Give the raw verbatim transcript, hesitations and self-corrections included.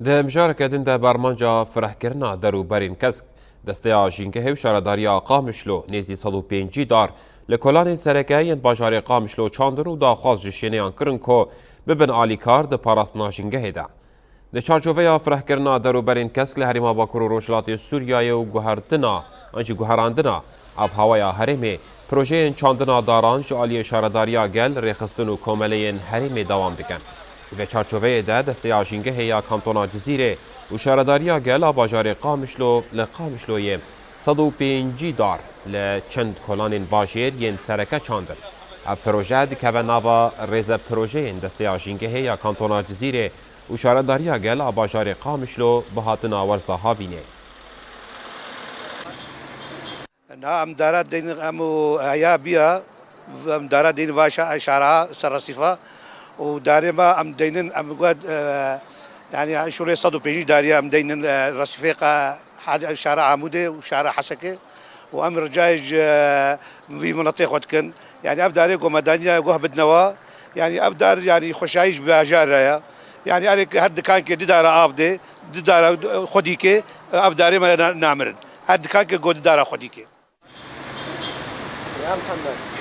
Di mijareke din de bermanca firehkirina der û berên kesk, Desteya Jîngehê û Şaredariya Qamişlo nêzî sed û pêncî dar li kolanên sereke yên bajarê Qamişlo çandin û daxwaz ji şêneyan kirin ku bibin alîkar di parastina jîngehê de. Di çarçoveya firehkirina der û berên kesk li Herêma Bakur û Rojhilatê Sûriyeyê û guhertina, an jî guherandina avhewaya herêmê, projeyên çandina daran ji aliyê Şaredariya Gel, Rêxistin û Komeleyên herêmê dewam dikin. Di vê çarçoveyê de Desteya Jîngehê ya Kantona Cizîrê û Şaredariya Gel a bajarê Qamişlo li Qamişloyê sed û pêncî dar li çend kolanên bajêr yên sereke çandin. Ev proje dikeve nava rêze projeyên Desteya Jîngehê ya Kantona Cizîrê û Şaredariya Gel a bajarê Qamişlo bi hatina werza havînê. Na em dara deynin em û heya biya, em dara deynin va şa-, şara ser resîfa û darê me em deynin em got, e, yani şûlê sed û pêncî dariya em deynin, e, resîfê qa-, had-, şara Amûdê û şara Hesekê û em ricayê ji, e, vî minetê xwe dikin. Yani ev darê ku me daniye guh bidnewa, yani ev dar yani xweşayî ji bajar re ye. Yani erê her dikankê du dara av dê, du dara xwedîkê, ev darê me na-, namirin. Her dikankê ku du dara xwedîkê. Ya Mihemed.